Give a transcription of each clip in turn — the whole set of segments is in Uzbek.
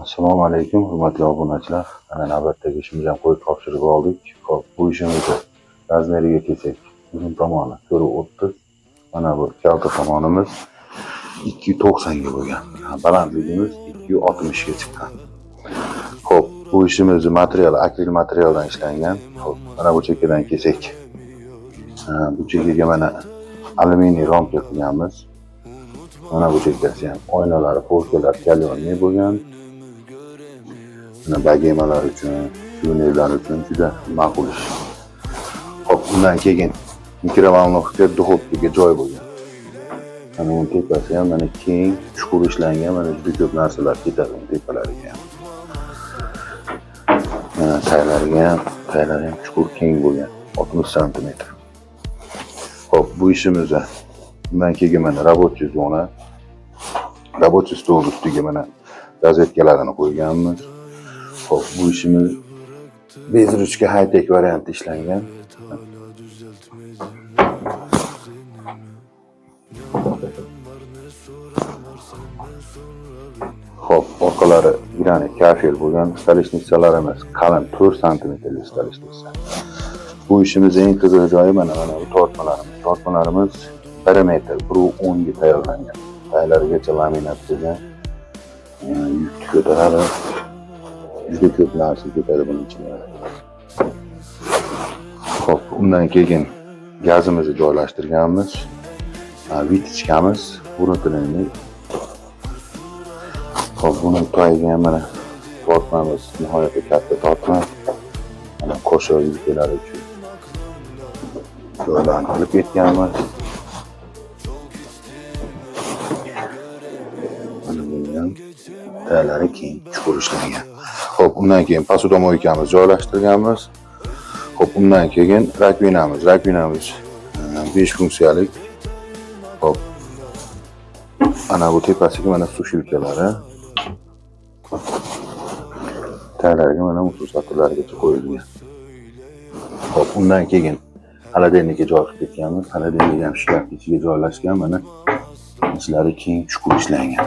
Assalomu alaykum, hurmatli obunachilar. Mana navbatdagi ishimizni ham qo'yib topshirib oldik. Xo'p, bu ishimizni размер iga kelsak, uzun tomoni 4.30, mana bu kalta tomonimiz 2.90 ga bo'lgan. Balandligimiz 2.60 ga chiqqan. Xo'p, bu ishimizni materiali akril materialdan ishlangan. Xo'p, mana bu chekkadan kelsak, bu chekkaga mana alyuminiy ramka qilganmiz. Mana bu chekkasi ham oynalari, полка lar каленый bo'lgan. Mana bogemalar uchun, suvenirlar uchun juda ma'qul ish. Xo'p, undan keyin микроволновка, духовка ga joy bo'lgan. Mana uni tepasi ham mana keng, chuqur ishlangan, mana juda ko'p narsalar ketadi uni tepalariga ham. Mana taylariga ham, taylari ham chuqur keng bo'lgan, 60 santimetr. Xo'p, bu ishimizni undan keyin mana рабочий zona, рабочий stol ustiga mana rozetkalarini qo'yganmiz. Xo'p, bu ishimiz без ручка high-tech variantda ishlangan. Xo'p, orqalari granit kafel bo'lgan, столешница larimiz qalin 4 santimetrlik столешница. Bu ishimiz eng qiziq joyi mana bu tortmalarimiz. Tortmalarimiz 1 metr, 1.10 ga tayyorlangan. Taylarigacha laminat bo'lgan. Yukni ko'taradi. Juda ko'p narsa ketadi buning ichiga. Xo'p, undan keyin gazimizni joylashtirganmiz. Вытяжка miz внутренний. Xo'p, buni tagiga ham mana tortmamiz, nihoyatda katta tortma. Mana qoshiq vilkalar uchun joylarni qilib ketganmiz. Mana buni ham taylari keng, chuqur ishlangan. Xo'p, undan keyin посудомойка miz joylashtirganmiz. Xo'p, undan keyin раковина miz, раковина miz 5 funksiyalik. Xo'p. Ana bu tepasiga mana сушилка lari. Taylariga mana мусор satillargacha qo'yilgan. Xo'p, undan keyin холодильник ka joy qilib ketganmiz. Холодильник ham shkaf ichiga joylashgan, mana ichlari keng, chuqur ishlangan.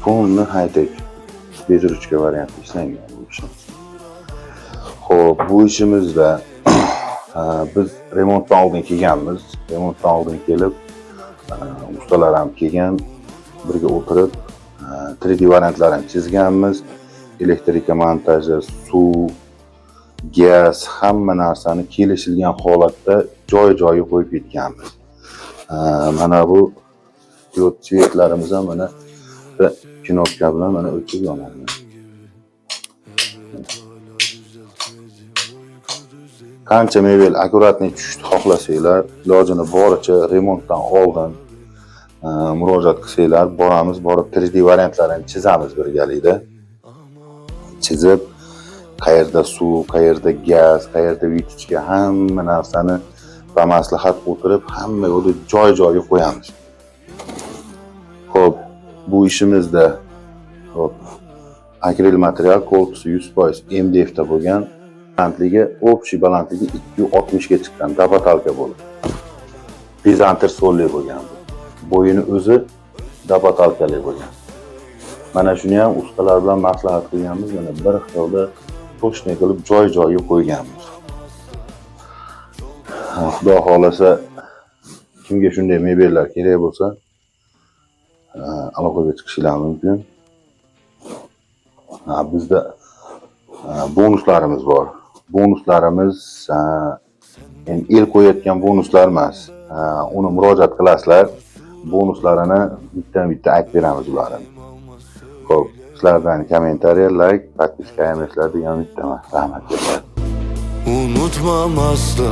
Полный high-tech без ручка variantda ishlangan bu ishimiz. Xo'p, bu ishimizda biz remontdan oldin kelganmiz. Remontdan oldin kelib, ustalar ham kelgan, birga o'tirib, 3D variantlarini chizganmiz. Elektrika montaji, suv, gaz, hamma narsani kelishilgan holatda joy-joyiga qo'yib ketganmiz. Mana bu diod свет larimiz ham mana knopka bilan mana o'chib yonadi. Qancha mebel аккуратный tushishni xohlasanglar, ilojini boricha remontdan oldin murojaat qilsanglar, boramiz, borib 3D variantlarini chizamiz birgalikda. Chizib, qayerda suv, qayerda gaz, qayerda вытяжка, hamma narsani bamaslahat o'tirib, hamma yo'lda joy-joyiga qo'yamiz. Xo'p, bu ishimizda xo'p, akril material korpusi 100% MDF da bo'lgan. Balandligi, общий balandligi 2.60 ga chiqqan, до потолка bo'lib. Без antresolli bo'lgan bu. Bo'yini o'zi до потолка li bo'lgan. Mana shuni ham ustalar bilan maslahat qilganmiz, mana bir xilda точный qilib joy-joyiga qo'yganmiz. Xudo xohlasa, kimga shunday mebellar kerak bo'lsa, aloqaga chiqishinglar mumkin. Bizda bonuslarimiz bor. Bonuslarimiz endi el qo'yayotgan bonuslar emas. Uni murojaat qilasizlar. Bonuslarini bitta-bitta aytib beramiz ularni. Xo'p, sizlardan kommentariy, layk, подписка ayamasizlar degan umiddaman. Rahmat. Unutmam asla.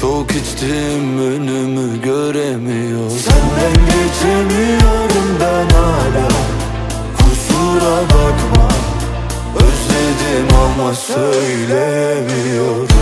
Çok içtim, önümü göremiyorum. Senden geçemiyorum ben hala. Kusura bakma, özledim ama söylemiyorum.